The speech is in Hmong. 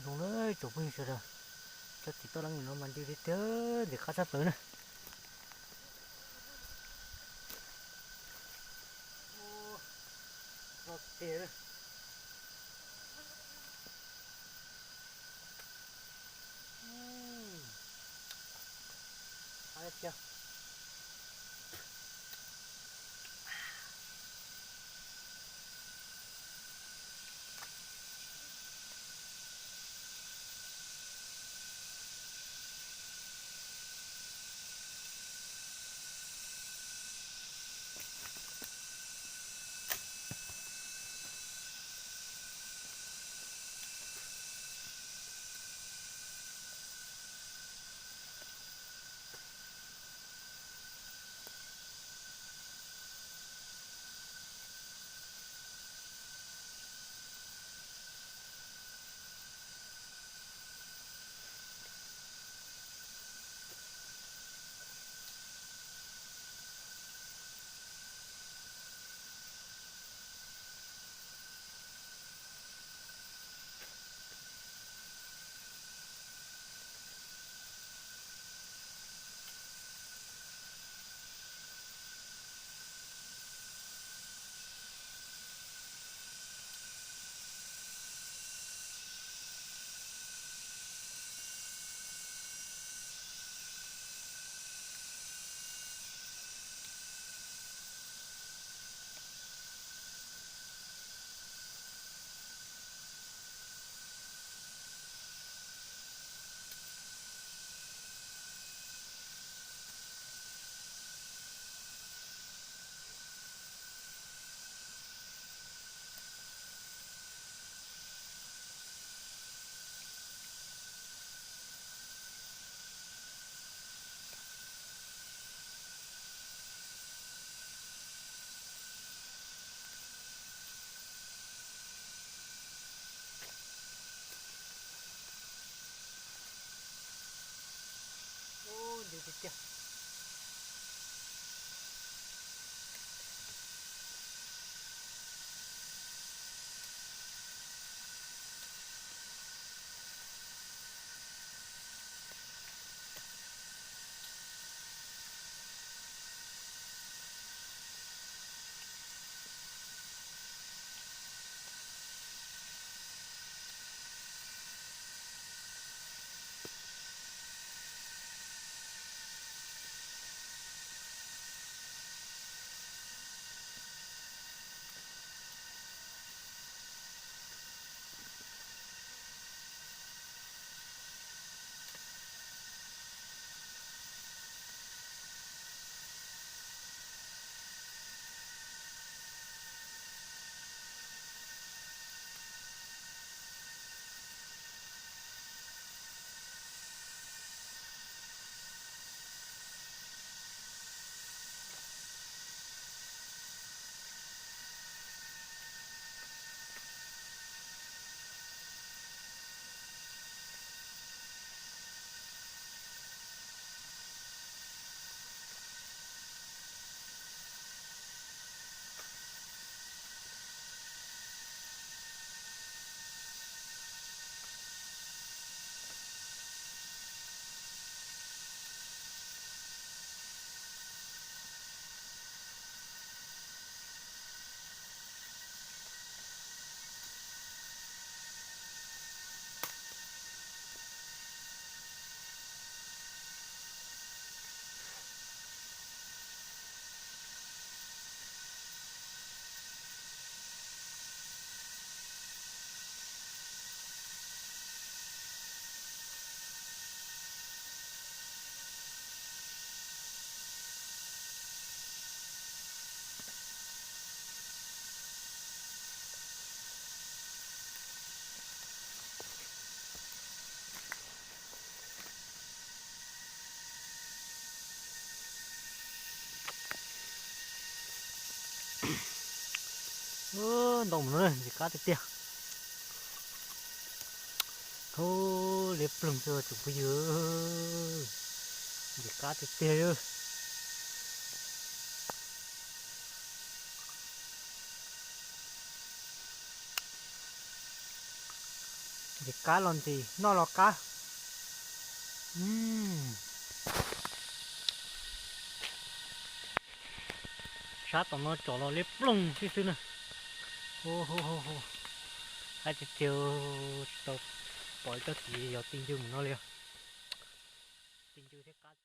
Zoo na tsoom phooj ywg sawv daws, tsob txiv toj leeb no mas ntws tiag tiag, ntxim qab tshaj plaws na. Los tiag. Ntws tiag tiag. Ntau mus no ntxim qab tiag tiag. Hauv liab ploog xwb tsoom phooj ywg, ntxim qab tiag tiag. Ntxim qab los ntxim, noj los qab. Sab tom no tsom los liab ploog tib xwb na. Hab tiag tiag, tsis tau pom ib tsob txiv yog ti ncw mus no li os. Ti ncw thiab qab.